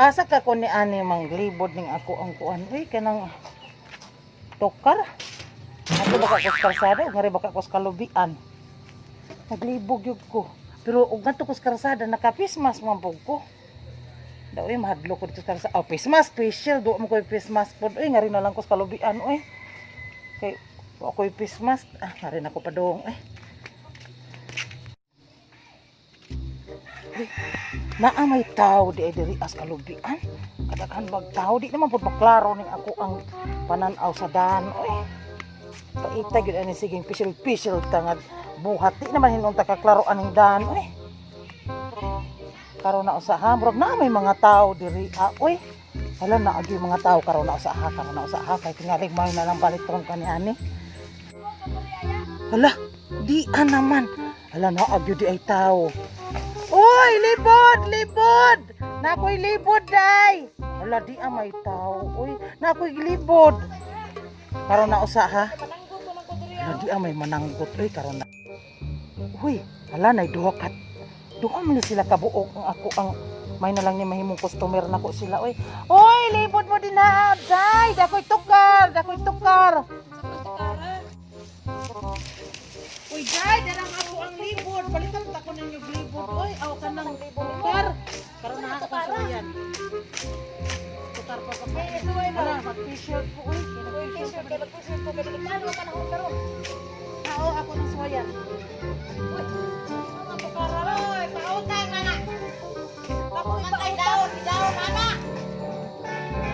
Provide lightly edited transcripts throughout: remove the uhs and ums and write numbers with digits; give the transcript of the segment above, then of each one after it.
Asa ka ko ni ani manglibod ning ako ang kuan. Uy, kanang tukar. Ako baka ko sa kalsada, ngari baka ko sa kalubian. Naglibog yun ko. Pero og ngadto ko sa kalsada, naka-face mask man pud ko. Daw eh, mahadlok ko dito sa kalsada. Oh, face mask, face shield. Wa mo ko face mask pod. Uy, ngari na lang ko sa kalubian, uy. Kay wa ko'y face mask. Ah, ngari na ko padung, eh. Uy, naa may tao di ay diri as kalubian. Kadaghan bag tao di naman pud maklaro ning ako ang pananaw sa daan, oy. Paita gyud ani siging pisil-pisil ta nga buhat di naman hinuon ta kaklaro aning daan, oy. Karon na usa ha, murag naa may mga tao diri ah, oy. Hala na agi mga tao karon na usa ha, karon na usa ha kay tingali may na lang baliton kani ani. Hala, di naman. Hala na agyo di ay tao. Uy, libod, libod. Nakoy libod day. Hala di may tao. Uy, nakoy libod. Karon na usa ha. Hala di may mananggot uy karon na. Uy, hala nay duha ka. Duha man ni sila kabuok ang ako ang may na lang ni mahimong customer nako sila uy. Uy, libod mo din ha, day. Dakoy tukar, dakoy tukar. Uy, day, darang ako ang libod. Balikan ta ko ninyo libod. Uy, aw ka ng tukar. Karon na ako sa yan. Tukar pa pa. Hala, mag-t-shirt ko uy. T-shirt kay mag-t-shirt ko kay delikado ka na karon. Oo, ako ng suwayan. Uy, mga tukara. Oy, pautang na na. Ako man daon, daon ana.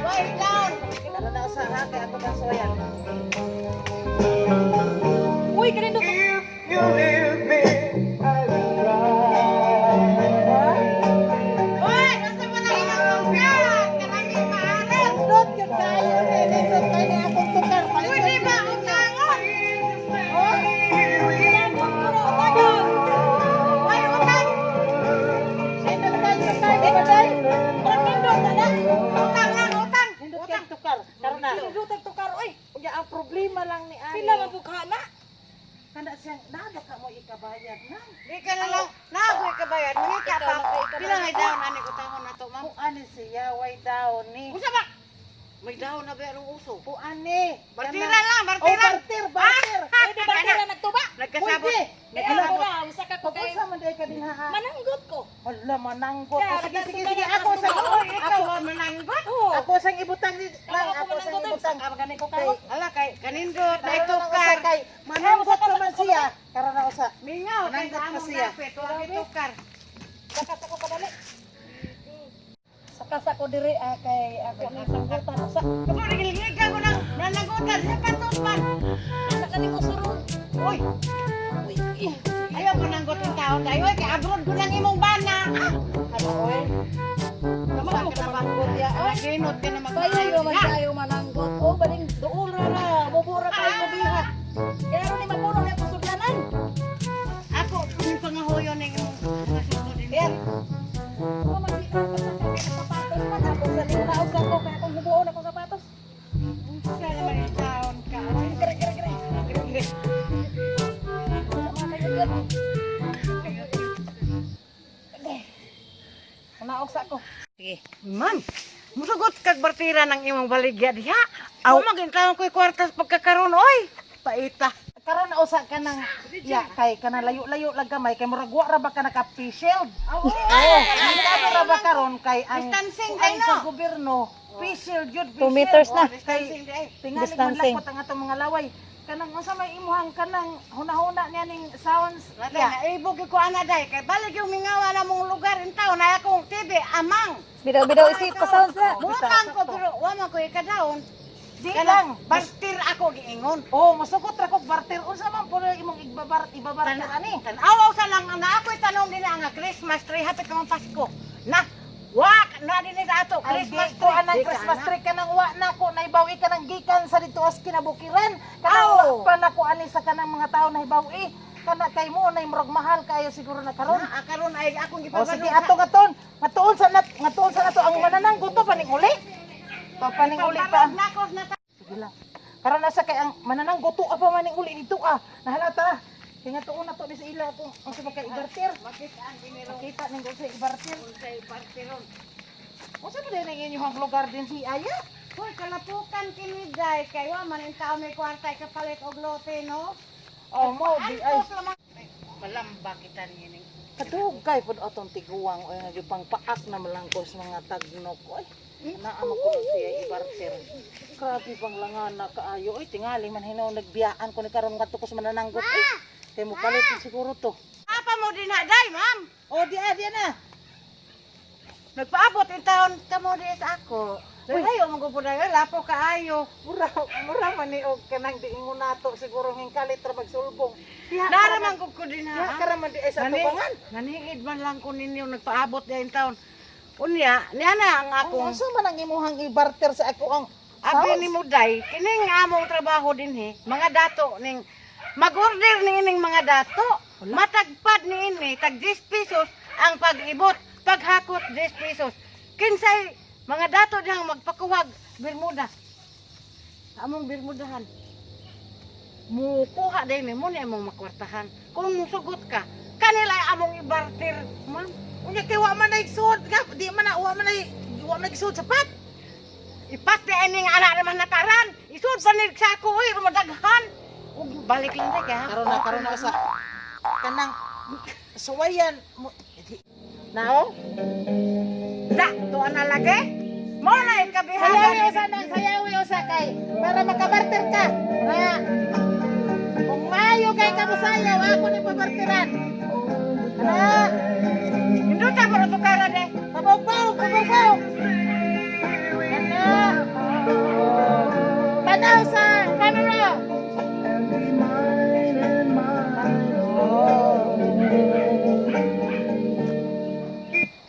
Oy, daon. Karon na usa ha, kay ako ng suwayan. Uy, kanino? You leave me, I will cry. Oy, nasa mo na imong tungkad? Kanang maaron. Nindot yun kayo, nindot kayo ni akong tukar. Uy, di ba utangon? Oh, Oy, utang. Nindot kayo tukar, di ba day? Parang nindot na na. Utang lang, utang. Nindot kayo tukar. Karon na. Nindot ang tukar, oy. Unya ang problema lang ni ani. Pila man bukhana? Kana siyang naa ka mo ikabayad na. Di ka na lang. Na ako'y kabayad. Mga ka pa. Pila may daon ani utangon na to, ma'am? Kung ani siya way daw ni. Unsa ba? May daon na ba ang uso? Kung ani. Bartira lang, Oh, bartira. bartir, bartir. Pwede bartira nagtuba. Nagkasabot. Pwede. Nagkasabot. Pag-unsa man day ka din ha. Mananggot ko. Hala mananggot. Oh, sige, sige, sige. Ako sa Ikaw ako mananggot. ako sang ibutang ni lang ako sang ibutang. Kay Ala kay kanindot na karon ito na usa kar. kay mananggot pa man siya. Karon na usa. Mingaw kay Mananggot pa among siya. dapit wa tukar. Sakas ako kadali. Sakas ako diri ah, kay ako ni sanggutan usa. Kamo gilgigan ko nang nananggotan sa patupan. Anak ka ni mo surong. Uy. Ayaw mananggot ang tao tayo oy kay abroad ko nang imong bana. Ano oy? Kamo ka na Manggot ya oy. Ginot ka na mag. Bayayo man kayo mananggot. O, baling duol ra ra. Mubura kayo mabiha. Kaya ron ni mapuno na akong suglanan. Ako yung pangahoyo ning imong kasulod din. Ber. O, mag-iapos ang kami ng sapatos man. Ako sa linaos ako. Kaya kung hubuon akong sapatos. Unsa naman yung taon ka? Oy. Gre, gre, gre. Sama kayo dyan. Naog sa ako. Sige. Ma'am, musugot kag bartira ng imong baligya diha. Aw, magintawon ko'y kwartas pagkakaroon oy. Paita. Karon na usa ka nang ya kay kana layo-layo lang gamay kay murag wa ra ba ka naka face shield. Oo. Oh, ra ba karon kay ang Distancing ang kay no. sa gobyerno face shield yun, face 2 meters shield. na. Kay Distancing di ay. tingali man Distancing. lakot ang atong mga laway. Kanang unsa may imuhang kanang hunahuna niya ning sounds Wala ya. na ibog ko ana day kay balik yung mingawa na mong lugar in taon na akong TV amang. Bidaw-bidaw isip pa sounds na. Mutang ko pero wa man ko ikadaon. Di lang. Bartir ako giingon. Oh, masugot ra kog barter unsa man po imong igbabar ibabarter ani. Tan-awaw sa lang na ako'y tanong din nga Christmas tree hapit naman Pasko. Na wa na din sa ato Ay, Christmas di ko anang Di ka, Christmas ana. tree kanang wa na ko naibaw ka nang gikan sa dito as kinabukiran. Kanang Aw. wa pa na ko ani sa kanang mga tao na hibaw eh. Kana kay mo nay murag mahal kayo siguro na karon. Na, karon ay akong O sige gipabalon. ato ngaton, ngatuon sa nat ngatuon sa nato ang manananggot to paning uli. Pa paning uli pa. Nakos na ta. Sige lang. Karon nasa kay ang manananggot to pa maning uli dito ah. Nahalata. Kay ngatuon na to ni sa ila kung ang sa kay ibarter. Makita ang dinero Makita ning sa ibarter. sa bartiron. Unsa ba din ang inyong lugar din si Aya? Hoy, kalapukan kini day kay wa man in taon may kwarta kapalit og lote, no? Oh, mo di ay. Antos lamang malamba kita niini. Kadugay pud atong tiguang oy nga gipang paak na malangkos mga tagnok oy. Naa mo ko siya ibarter. Grabe bang langana kaayo oy, tingali man hinaw nagbiyaan ko ni karon ngadto ko sa manananggot oy. Kay mo palit siguro to. Apa mo din na day, ma'am? Oh, di ah, di na. Nagpaabot in taon kamo di sa ako. Uy. Ay, mo gud day, lapo kaayo. Mura mura man ni og kanang diingon nato siguro hing kalit ra magsulbong. Diha Nara man gud ko din Diha ha. ka ra man di ay sa tubangan. Nanhigid man lang ko ninyo nagpaabot di in taon. Unya, niya na ang Kung akong asa man ang imuhang ibarter sa ako ang abi house? ni mo day, kining among trabaho dinhi, mga dato ning mag-order ni ining mga dato. Matagpad ni ini tag 10 pesos ang pag-ibot, paghakot 10 pesos. Kinsay mga dato dihang magpakuhag Bermuda. Among Bermudahan. Mukuha din ni mo ni among makwartahan. Kung musugot ka, kanila ay among ibarter, ma'am. Unya kay wa man ay sud, di man na wa man ay wa man ay sud sapat. Ipati ay ning anak naman nakaran. Isud pa ni sa ako, uy, rumadaghan. Ug balik lang tay kaya. Karon na sa kanang suwayan mo nao. Da, tuan na lagi. Mo na yung kabihagan. Sayawi usa nang sayawi usa kay para makabarter ka. Na kung maayo kay ka mosayaw, ako ni pabarteran. Ana, Induta mo na tukara de. pabawbaw, pabawbaw. Ana. Tanaw sa camera.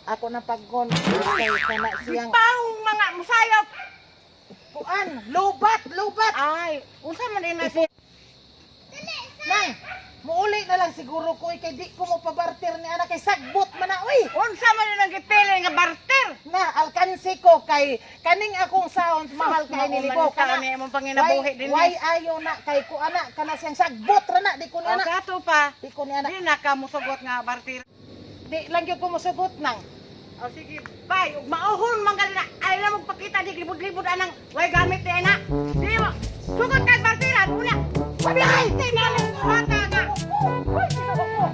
Ako na paggon kay kana siyang Paong mga musayop. kuan, lubat, lubat. Ay, unsa man din na siya. Nang, muuli na lang siguro ko eh, kay di ko mo pabarter ni ana kay sagbot man na oy. Unsa man din ang gipili nga barter. Na alkansi ko kay kaning akong sounds mahal kay nilibo kana. Ni imong panginabuhi din. Why ayo na kay ko ana kana siyang sagbot ra na di ko ni O ana. kato pa. Di ko ni ana. Di na ka musugot nga barter. Di lang gyud ko mosugot nang. O sige, bay, ug mauhon man gali na. Ay na magpakita di libod-libod anang way gamit di na. Di mo. Sugot kag barteran una. Ay, tinalong ko hata nga.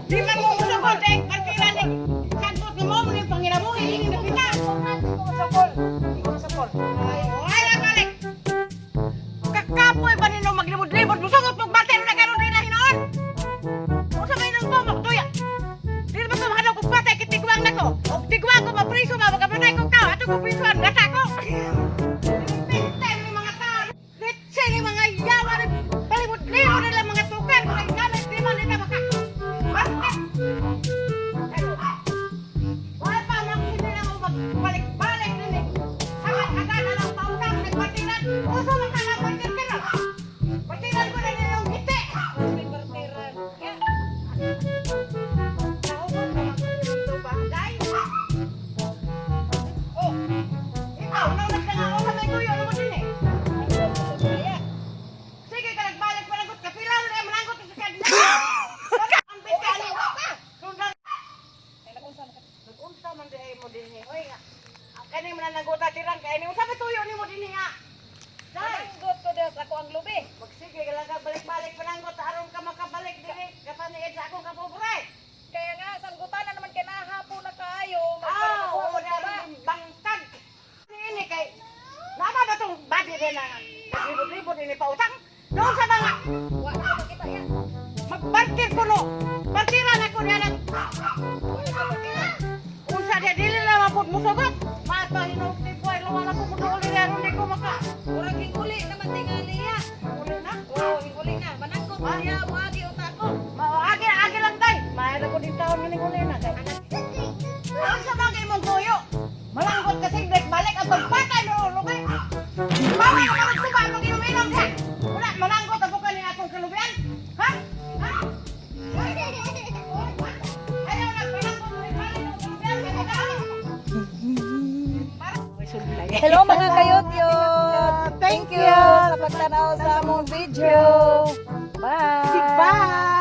Di man mo musugot eh, barteran eh. Sagbot ni mo mo ni panginabuhi ni nakita. Di ko mosukol. Di ko mosukol. Ay, ay, balik. Kakapoy ba nino maglibod-libod? Musugot mong barter na karon di na hinoon. Unsa may nang tumok tuya? Di ba ko mahadlok og patay kay tigwang nako? Og tigwang ko mapriso ma magapatay ko ka. Ato ko prisuan gata ko. Pintay ni mga tao. Litse ni mga yawa ni palibot-libod nila mga tukar. Kung gamit di man nila maka. Barter. Wala pa nang hindi na mo magbalik-balik din eh. Agad-agad na lang pautang nagbartiran. Uso man ka na bartir ka na. Bartiran ko na ninyong ngiti. May barteran. Ya. Day! Oh! Ikaw, naunag ka nga ako sa may tuyo mo din eh. Kaya. Sige ka nagbalik pananggot ka. Pila na yung mananggot sa kadna. Ang bita ni. Sundan. Nag-unsa man di ay mo din eh. Oy nga. Ang kaning manananggot tirang kay ni unsa may tuyo nimo din nga. Day! Mananggot ko des ako ang lubi. Magsige ka lang ka balik-balik pananggot aron ka makabalik diri kapaniid sa akong kapobre. Kaya nga sanggutan na naman kay nahapon na kaayo. Ah, Magpara oo na rin bangkag. Ini kay Nama ba tong body din na naglibot-libot ini pautang? Doon sa mga Wa na ko makita ya. magbartir ko no. Bartiran ako niya ng Wa na ko makita. Unsa dia dili na mapud musugot. Mapahinog ni Puay luwala ko muduol ni aron di ko maka. Murag hinguli naman tingali ya. Uli na. Oh, hinguli na. Mananggot ko niya moagi uta ko. Maagi agi lang tay. Mahal ko din taon nganing uli na kay. Unsa man kay imong tuyo? Malanggot kasi balik ang pagpatay no lugay. Bawa ka man suba mag inom-inom diha. Wala malanggot ako kani akong kalubian. Ha? Ha? Ayaw na malanggot ni balik ang kalubian kay daan. Hello mga kayot-yot. Thank you sa pagtanaw sa among video. Bye. Bye.